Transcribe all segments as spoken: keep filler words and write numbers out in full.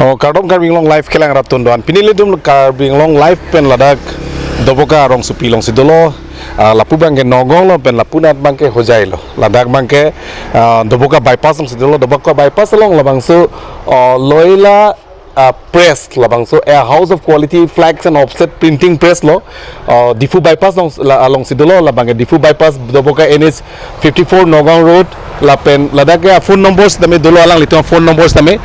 Oh, kardom Karbi Anglong Live kelang rat tun do-an. Pini ilitum Karbi Anglong Live pen ladak Doboka rongsopi alongsi dolo. Ah, lapu abangke Nagaon lo pen lapu anat abangke Hojai lo. Ladak abangke, ah, Doboka bypass alongsi dolo. Doboka bypass along labangso, ah, Loila, ah, Press labangso, a house of quality flags and offset printing press lo. Ah, Diphu bypass along, la, alongsi dolo, labangke Diphu bypass Doboka N H fifty-four Nagaon Road, lapen ladak ke phone number sitame dolo, alanglitum phone number sitame,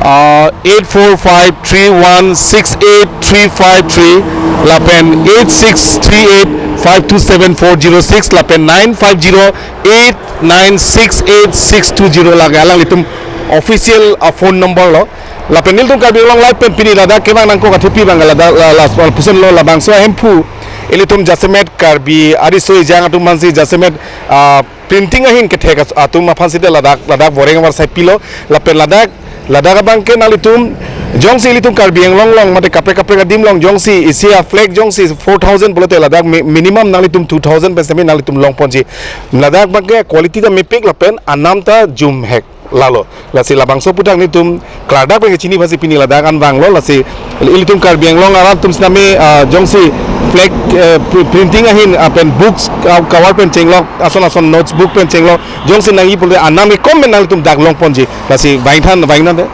ah, eight four five three one six eight three five three, lapen eight six three eight five two seven four zero six, lapen nine five zero eight nine six eight six two zero, lake alanglitum official, ah, phone number lo. Lapen nelitum Karbi Anglong Live pen pini ladak kevang nangkok athepi abang ladak la, la, la, puson lo, labangso ahemphu ilitum jasemet Karbi ariso ejang atum aphansi jasemet, ah, printing ahin kethek as-, atum aphansi de ladak, ladak voreng avarsai pilo, lapen ladak, ladak abangke nanglitum jongsi ilitum Karbi Anglong along mate kaprek kaprek adim along jongsi isi a-flag jongsi four thousand pulote ladak mi-, minimum nanglitum two thousand pen sitame nanglitum longponji. Ladak abangke quality ta mepik lapen anam ta jumhek lalo. Lasi labangso aputhak nelitum klardak pen kechini aphansi pini ladak an vanglo. Lasi ilitum Karbi Anglong arat atum sitame, ah, jongsi flag, eh, pr-, printing ahin, ah, pen books, ah, cover pen chenglok, ason ason notes book pen chenglok, jongsi nangji pulote anam kekom pen nanglitum dak longponji. Lasi vangthan, vangthan de.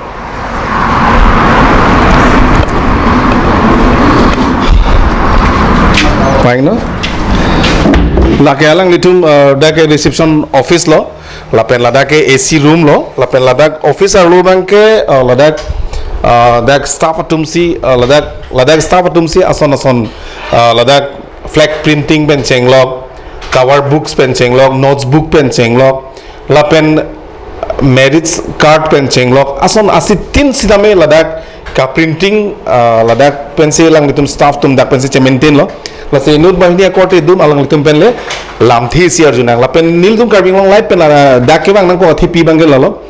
Vangnon. Lake alanglitum, eh, dak ke reception office lo, lapen ladak ke A C room lo, lapen ladak office arlo abangke, eh, ladak, eh, dak staff atumsi, eh, ladak, ladak staff atumsi ason ason, eh, ladak flag printing pen chenglok, cover books pen chenglok, notes book pen chenglok, lapen marriage card pen chenglok, ason asitin sitame ladak ka-printing, ah, ladak pensi alanglitum staff atum dak pensi che-maintain lo. Lasi inut banghini akorte dum alanglitum pen le lamthe isi arjunang. Lapen nelitum Karbi Anglong Live pen la, dak kevang nangkok athepi abangke lalo.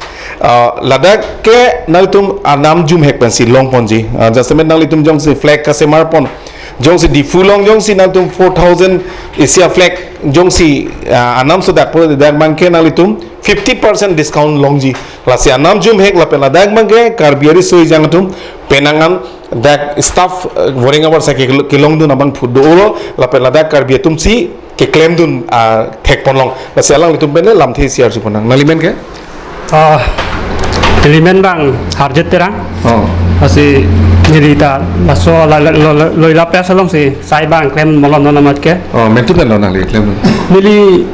Ah, ladak ke nanglitum anam jumhek pensi longponji. Ah, jasemet nanglitum jongsi flag kasemar pon, jongsi Diphu along jongsi nanglitum four thousand isi a-flag jongsi, ah, anam so dak pulote dak abangke nanglitum fifty percent discount longji. Lasi anam jumhek lapen ladak abangke Karbi ariso ejang atum penang an dak staff, eh, voreng avarsai ke-, kelongdun abangphu dolo, lapen ladak Karbi atumsi keklemdun, ah, thekponlong. Lasi alanglitum pen le lamthe isi arjuponang. Nangli men ke? Ah, neli men abang Harjit Terang. Oh. Lasi neli ta laso la, la, lo, lo, Loila Press alongsi sai abang klem molom non amat ke. Oh, mentu pen lo nangli klem? Neli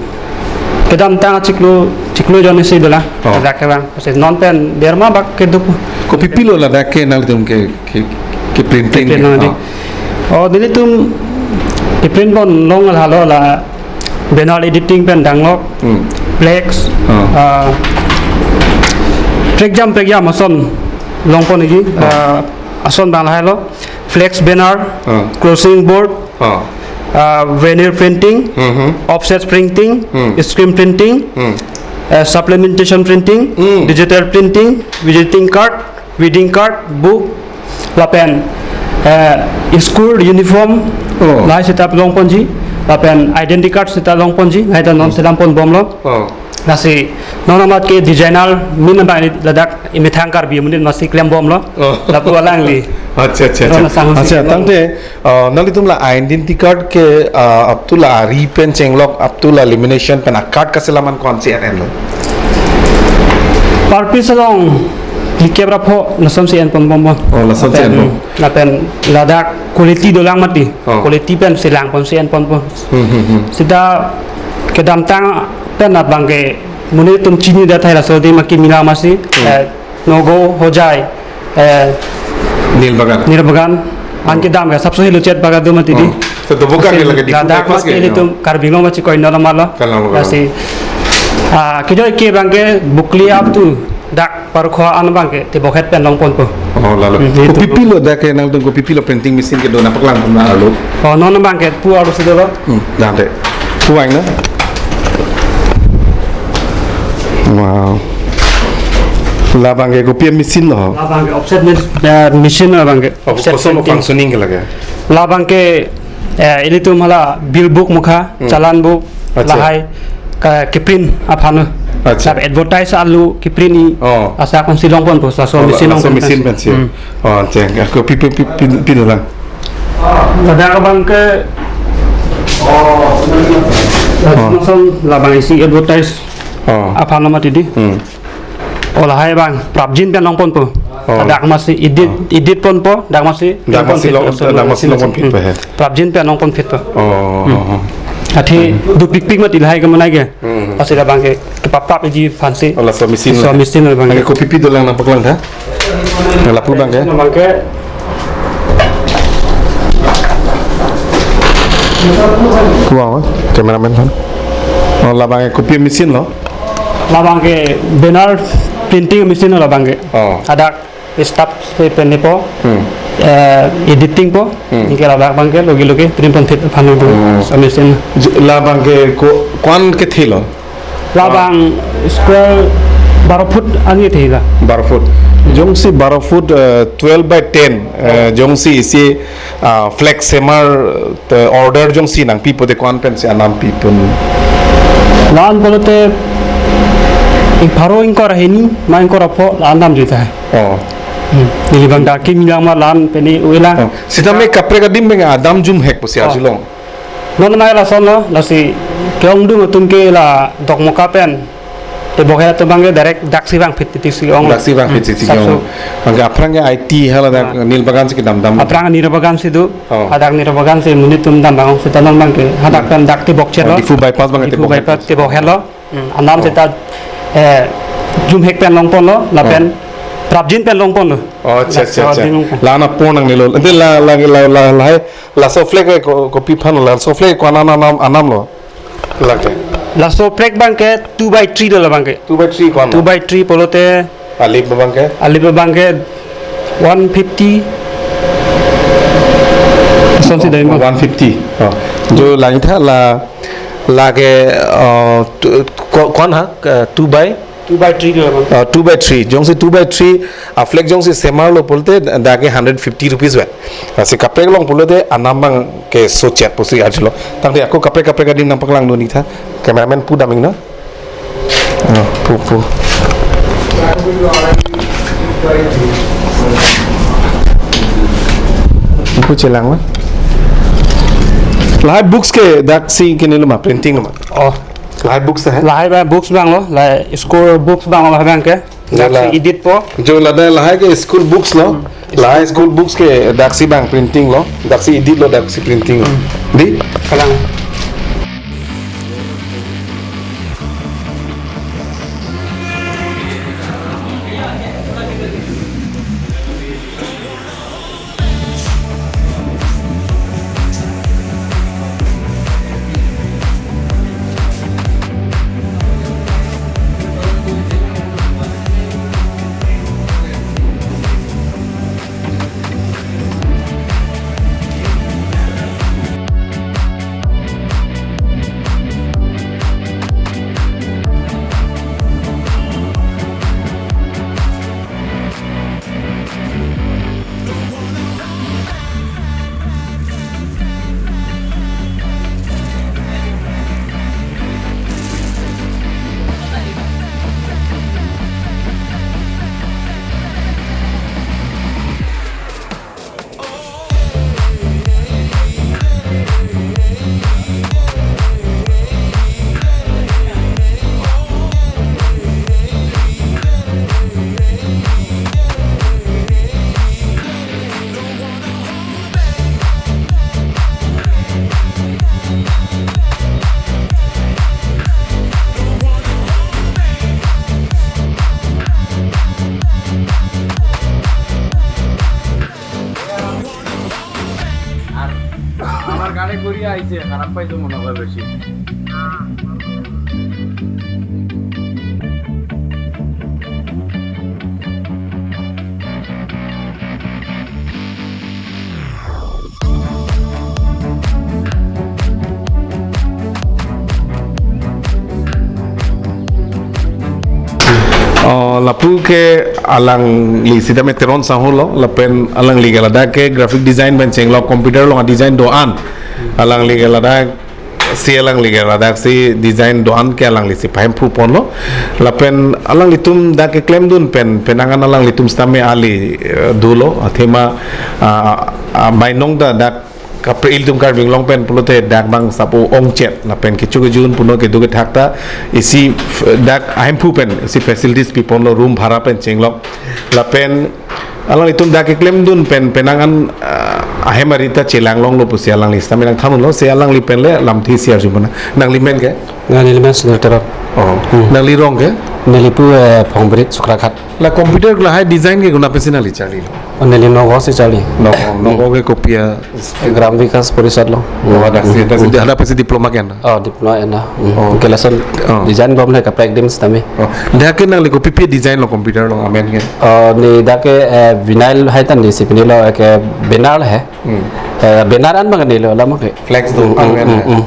kedamtang chiklo, chiklo jon isi dolang. Oh. Ladak kevang. Lasi non pen derma bak kedo. Kopipilo ladak ke nanglitum ke, ke, ke-printing ke? Ke-print nang di. Oh. Oh, nelitum ke-print ponlong halo la banner editing pen danglok, Hmm. flex, Oh. ah, prekjam prekjam ason longpon lagi, Oh. ah, ason abang lahai lo, flex banner, Oh. crossing board, Oh. ah, vinyl printing, Mhm. offset printing, Hmm. screen printing, Hmm. ah, supplementation printing, Hmm. digital printing, visiting card, wedding card, book, lapen, eh, school uniform, Oh. lahai seta longponji, lapen identity card seta longponji, lahai ta non Hmm. selam ponbomlo. Oh. Lasi non amat ke designer amen abang ladak emethang Karbi amonit amatsi klembomlo. Oh. Lapu alangli. Acha, acha, acha. Non asang Acha, si tangte, uh, nanglitum la identity card ke, uh, up to la ari pen chenglok, up to la lamination pen a-card kaselam an ko-ansi en-enlo? Per piece along phlikep ra pho lasonsi enponbompo. Oh, lasonsi Lapen, enbom. lapen ladak quality dolang mati. Oh. Quality pensi langponsi enponpo. Hmm, hmm, hmm. Seta kedamtang pen abangke monit atum chinidet tahai laso adim akimi la amatsi, Hmm. eh, Nagaon, Hojai, eh, Nilbagan. Nilbagan. An kedam ke sapso helo chet bagan do mati di. Oh. So, Doboka ke Lasi lake Diphu ladak bypass mati ke, ilitum no? Karbi Anglong amatsi koin normal lo. Kalang, kalang. Lasi, ah, kejoi ke abangke bukli up to dak Parkhowa an abangke Tibokhet pen longponpo. Oh, lalo. Hmm, itu. Kopipilo dak ke nangtum kopipilo printing machine kedo nangpaklangpon arlo? Oh, non abangke pu arlosi dolo. Hmm, dante. Pu vangnon. Wow. Labangke kopi a-machine lo? Labangke offset mi-, eh, machine labangke. Oh, offset koson printing. Functioning ke lake? Labangke, eh, ilitum hala bill book mukha, Hmm. challan book, Acha. lahai, ka, ke-print aphan. Acha. Sab advertise alu keprint i. Oh. Asa kon si longponpo, laso Oh, machine laso longpon machine pensi. pensi. Hmm. Oh, ceng. Ako pi, pi, pi, pi, pi dolang. Ladak abang ke, Oh. lason labang isi advertise Oh. aphan lo mati di. Hmm. Oh, lahai abang, prapjin pen longponpo. Oh. Ladak masi edit, Oh. edit ponpo, dak masi Dak masi longponpo, long, laso dak masi machine longponpo, Hmm. he. Prapjin pen longponpo. Oh, Hmm. oh, oh. Athe dopikpik mati lahai ke manai ke. Hmm. Lasi labang ke kepaprapji aphansi. Oh, laso machine Laso lo. machine labang. Lake kopi pi dolang nangpaklang tha? Lapu abang ke? Labang ke. Kuang, oh, cameraman aphan. Oh, labang ke kopi machine lo? Labang ke banner printing machine lo labang ke. Oh. Hadak staff si pen nepo, Hmm. eh, editing po, Hmm. anke labang abang ke logi logi print pon thit aphan lo Hmm. laso machine. J-, labang ke ko-, ko-an kethe lo? Labang square baro foot ani kethe la. Baro foot. Jongsi baro foot, eh, twelve by ten, eh, jongsi isi, ah, flex hemar, eh, order jongsi nangpipo te ko-an pensi anam pipon? La-an pulote, eh, pharo ingkoi ra hini, ma ingkoi ra pho, la-an damjui tahai. Oh. Hmm. Neli abang dak kimi lang ma la-an pini ui lang. Oh. Sitame kaprek adim abang adam jumhek pusi Oh. arjulong. Non mai lason lo, lasi ke-ongdung atum ke la Dokmoka pen tebok hel atum abang ke direct daksi vangphit titi si ong. Daksi vangphit Hmm. titi si Sapso. ong. Abang ke aphrang ke I T hala dak Ah. Nirbagan si kedam dam. Aphrang Nirbagan si do. Oh. Hadak Nirbagan si monit atum dam abang seta non abang ke hadak Hmm. pen dak tebok chelo. Oh, Diphu bypass abang ke Diphu tebok hel. bypass tebok hel lo. Hmm, anam Oh. seta, eh, jumhek pen longpon lo, lapen Oh. prapjin pen longpon lo. Oh, acha, acha, Laso acha. din longpon. La-an apor nangnelo. Ante la, la, la, la, lahai, laso flag ke ko-, kopi aphan lo, laso flag ko-an anam, anam lo. Lake. Laso flag abang ke two by three lo labang ke. Two by three ko-an lo? Two by three pulote Alip abang ke? Alip abang ke one fifty. Lason si dai mo. One fifty. Oh. Jo langtha la, lake, uh, tu-, ko-, ko-an ha, uh, two by? Two by three lo abang. Uh, two by three. Jongsi two by three, a flag jongsi semar lo pulote dak ke hundred fifty rupees ve. Lasi kaprek along pulote anam abang ke sochet pusi arjulo. Tangte ako kaprek kaprek adim nangpaklang dun ik tha. Cameraman pu daming na. Oh, pu, pu. Pu chelang ma? Lahai books ke daksi ke nilo ma, printing lo ma? Oh. Lahai books hai? Lahai abang books abang lo, lahai school books abang lo abang ke. Daksi Lala. edit po. Jo ladak lahai ke school books lo. Hmm. Lahai school books ke daksi abang printing lo, daksi edit lo, daksi printing lo. Hmm. Di? Kalang. আর আমার গাড়ি ঘুরিয়ে আইছে, খারাপ পাইছো মনে হয় বেশি। Oh, lapu ke alangli sitame Teron Sangho lo, lapen alangli ke ladak ke graphic design pen chenglo, computer along design do-an. Alangli ke ladak Si alangli ke ladak si design do-an ke alangli si pahemphu ponlo. Lapen alanglitum dak keklemdun pen, penang an alanglitum sitame ali, eh, dolo. Athema, ah, ah, bainong ta dak kapre ilitum Karbi Anglong pen pulote dak bang sapo ongchet. Lapen kecho kejun puno kedo kethak ta isi f-, dak ahemphu pen isi facilities pi ponlo, room bhara pen chenglok. Lapen alanglitum dak keklemdun pen penang an, ah, ahem ari ta chelang longlo pusi alangli sitame nangthanlo, si alangli pen le lamthe si arju mana. Nangli men ke? Nangli men Sunil Teron. Oh. Hmm. Nangli rong ke? Neli pu, eh, Phongbrit Sukraghat. La computer lahai design ke konat pensi nangli charlilo? Oh, neli Nagaon si charli. Nagaon, Nagaon ke kopi a? Gram Vikas Parishad along. Oh, hadak si, hadak si, hadak pensi diploma ke-en? Oh, diploma en-a. Hmm. Oh. Kelason, oh, design bom le kaprek dim sitame. Oh. Dak ke nangli kopi pi design lo computer along amen ke? Oh, neli dak ke, eh, vinyl hai ta neli si pinilo ke banner he. Hmm. Eh, banner an bang neli lo, alam ke. Flex do, hmm, an hmm, kan hmm, ya? Hmm.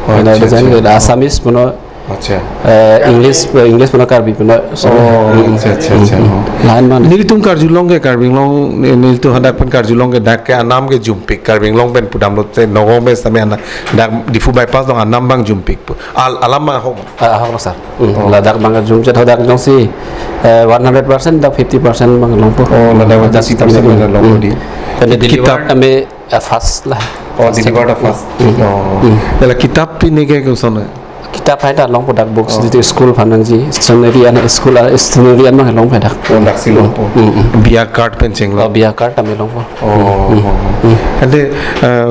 Oh, banner accha, design accha. Ke Assamese puno. Accha. Eh, English, English puno Karbi puno. Oh, hmm, accha, accha, accha. Hmm, hmm. Oh. Lain mana? Nelitum karjulong ke Karbi Anglong, ne-, nelitum hadak pen karjulong ke dak ke anam ke jumpik, Karbi Anglong pen pudamlote Nagaon pen sitame anam dak Diphu bypass along anam bang jumpik pu. Al-, alam bang ahok. Ah, ahok lo sir. Hmm, oh. Ladak bang jumchet hadak jongsi, eh, one hundred percent dak fifty percent bang longpo. Oh, ladak hadak fifty percent sitame, bang longpo hmm, di. Tadi deliver kitab kami, eh, fast lah. Oh, fast deliver ta fast. Hmm. Oh. Hmm. Hala kitab pi ne ke koson? Kitab hai ta longpo dak books, oh, di school aphan nangji, stationery an, school, ah, stationery an bang longpo dak. Oh, dak si longpo. Hmm, hmm. Biya card pen chenglok. Oh, biya card kami longpo. Oh, hmm, oh, oh. Hmm. Ante, eh,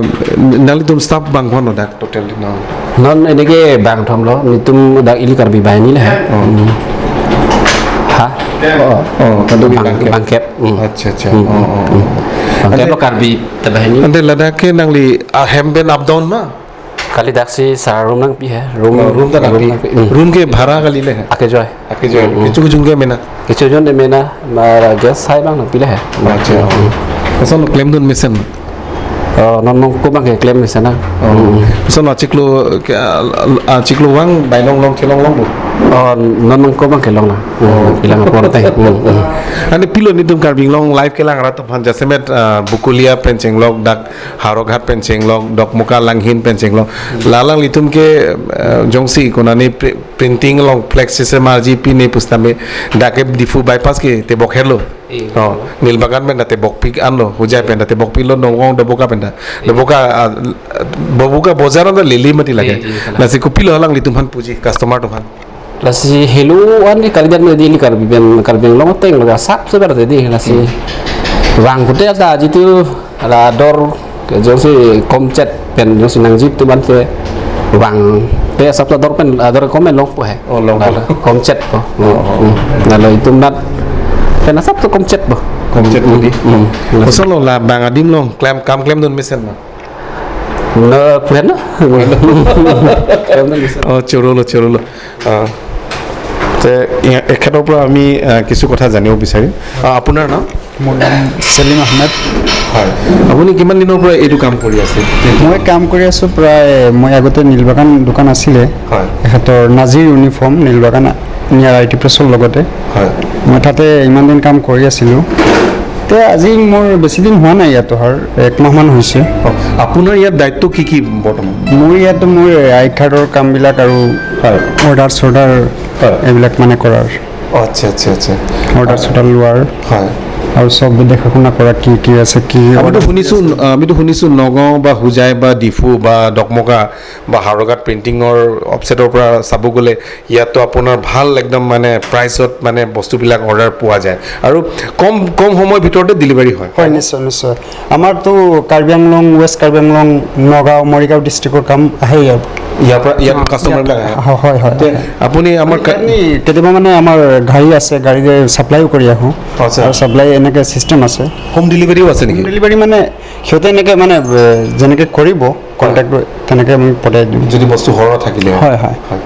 nanglitum staff bang kono dak total non? Non ini ke bang thom lo, nelitum dak ili Karbi banghini le he. Oh. Hmm. Ha? Oh. Oh, kado bang, bangkep. Bangkep. Hmm. Accha, accha. Hmm, oh, oh, hmm, oh. Bangkep. Ante lo Karbi ta banghini. Ante ladak ke nangli ahem pen up down ma? Kali dak si sar room nangpi he. Room, oh, room ta nangpi. Room nangpi. Hmm. Room ke bhara kali le he? Akejoi. Akejoi. Hmm, hmm. Kecho kejun ke mena? Kecho kejun de mena, ma guest hai bang nangpi le he. Accha. Hmm. Koson klemdun mesen? Oh, non nong ko bang ke klem mesen na. Oh. Hmm. Koson achiklo ke, ah, achiklo bang bainong long chelong longpo? Oh, non nong ko bang ke long na. Oh. Hmm, kelang apor te. Hmm, hmm. Ante pilo nelitum Karbi Anglong live kelang rat aphan jasemet, ah, Bokolia pen chenglok, dak Howraghat pen chenglok, Dokmoka Langhin pen chenglok. La alanglitum ke, eh, jongsi konane pri-, printing along flex isi marji pi ne pusitame dak ke Diphu bypass ke tebok herlo. Iya. Oh, Nilbagan pen ta tebok pik anlo, Hojai pen ta tebok piklo, Nagaon Doboka pen ta. Iya. Doboka, ah, Doboka bojar anta lele mati lake. Iya, iya, iya. Lasi kopilo alanglitum aphan puji, customer atum aphan? Lasi helo an ke kalidet me di ili Karbi pen, Karbi Anglong ateng lo asap sebar tadi lasi. Hmm. Bang pute ata jitu la dor ke jongsi komchet pen jongsi nangji atum an ke bang pe asap la dor pen, ah, dor kom longpo he. Oh, longpo. Lalu komchet po. Oh, oh. Hmm. Lalu itum nat pen asap to komchet po. Komchet po di. Hmm. Koson lo la bang adim along klem, kam klemdun mesen ma? No, puhen no. Puhen no. Klem no bisa. Oh, choro lo, choro lo. Ah. Te, ya, এখেতৰ পৰা আমি, আহ, কিছু কথা জানিব বিচাৰিম। আহ, আপোনাৰ নাম? মোৰ নাম ছেলিম আহমেদ। হয়। আপুনি কিমান দিনৰ পৰা এইটো কাম কৰি আছে? মই কাম কৰি আছোঁ প্ৰায়, মই আগতে নীলবাগান দোকান আছিলে। হয়। এখেতৰ নাজিৰ ইউনিফৰ্ম, নীলবাগান নিয়াৰ আই টি প্ৰেছৰ লগতে। হয়। মই তাতে ইমান দিন কাম কৰি আছিলোঁ। তে আজি মোৰ বেছি দিন হোৱা নাই ইয়াত অহাৰ, এক মাহমান হৈছে। অ, আপোনাৰ ইয়াত দায়িত্ব কি কি বৰ্তমান? মোৰ ইয়াত মোৰ আই কাৰ্ডৰ কামবিলাক আৰু হয়। অৰ্ডাৰ চৰ্ডাৰ হয়। এইবিলাক মানে কৰাৰ। আচ্ছা, আচ্ছা, আচ্ছা। অৰ্ডাৰ চৰ্ডাৰ লোৱাৰ হয়। আৰু চব দেখা শুনা কৰা, কি কি আছে, কি আমিতো অৰ্ডাৰ শুনিছোঁ, আমিতো শুনিছোঁ নগাঁও বা হোজাই বা ডিফু বা ডকমকা বা হাওৰাঘাট প্ৰিণ্টিঙৰ অফছেটৰ পৰা চাব গ'লে ইয়াততো আপোনাৰ ভাল একদম মানে প্ৰাইচত মানে বস্তুবিলাক অৰ্ডাৰ পোৱা যায় আৰু কম, কম সময়ৰ ভিতৰতে ডেলিভাৰী হয়। হয়, নিশ্চয়, নিশ্চয়। আমাৰতো কাৰ্বি আংলং, ৱেষ্ট কাৰ্বি আংলং, নগাঁও, মৰিগাঁও ডিষ্ট্ৰিক্টৰ কাম আহে ইয়াত। ইয়াৰ পৰা, ইয়াত অ, কাষ্টমাৰবিলাক ইয়াত, আহে? হয়, হয়, হয়। তে আপুনি আমাৰ কা- আমি কেতিয়াবা মানে আমাৰ গাড়ী আছে, গাড়ীৰে ছাপ্লাইও কৰি আহোঁ। আচ্ছা। আৰু ছাপ্লাই এনেকে ছিষ্টেম আছে। হোম ডেলিভাৰীও আছে নেকি? হোম ডেলিভাৰী মানে সিহঁতে এনেকে মানে, এ, যেনেকে কৰিব, কণ্টেক্ট তেনেকে আমি পঠাই দিওঁ। যদি বস্তু সৰহ থাকিলে। হয়, হয়। হয়।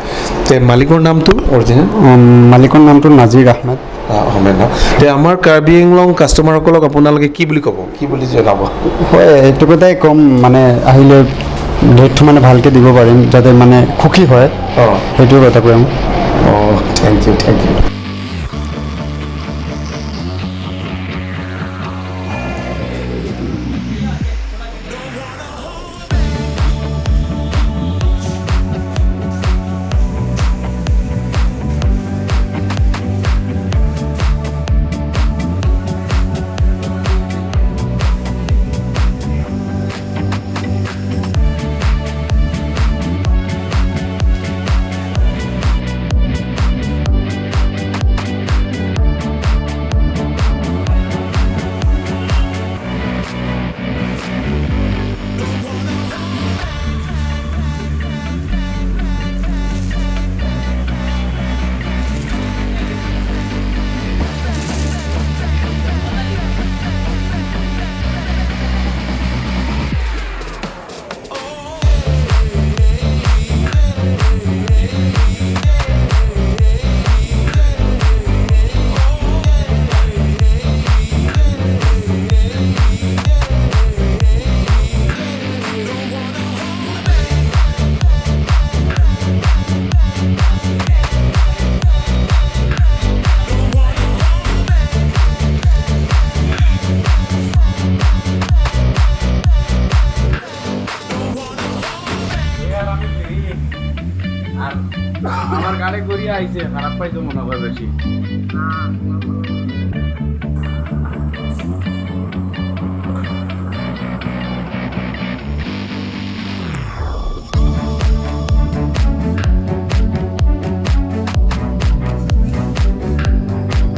তে মালিকৰ নামটো অৰিজিনেল? উম, মালিকৰ নামটো নাজিৰ আহমেদ। আ, আহমেদ ন? তে আমাৰ কাৰ্বি আংলং কাষ্টমাৰসকলক আপোনালোকে কি বুলি ক'ব? কি বুলি জনাব? হয়, এইটো কথাই ক'ম, মানে আহিলে ৰেটটো মানে ভালকে দিব পাৰিম, যাতে মানে সুখী হয়। অ। সেইটোৱে কথা ক'ম। অ, থেংক ইউ, থেংক ইউ। আর আমার গাড়ি ঘুরিয়ে আইছে, খারাপ পাইছো মনে হয় বেশি।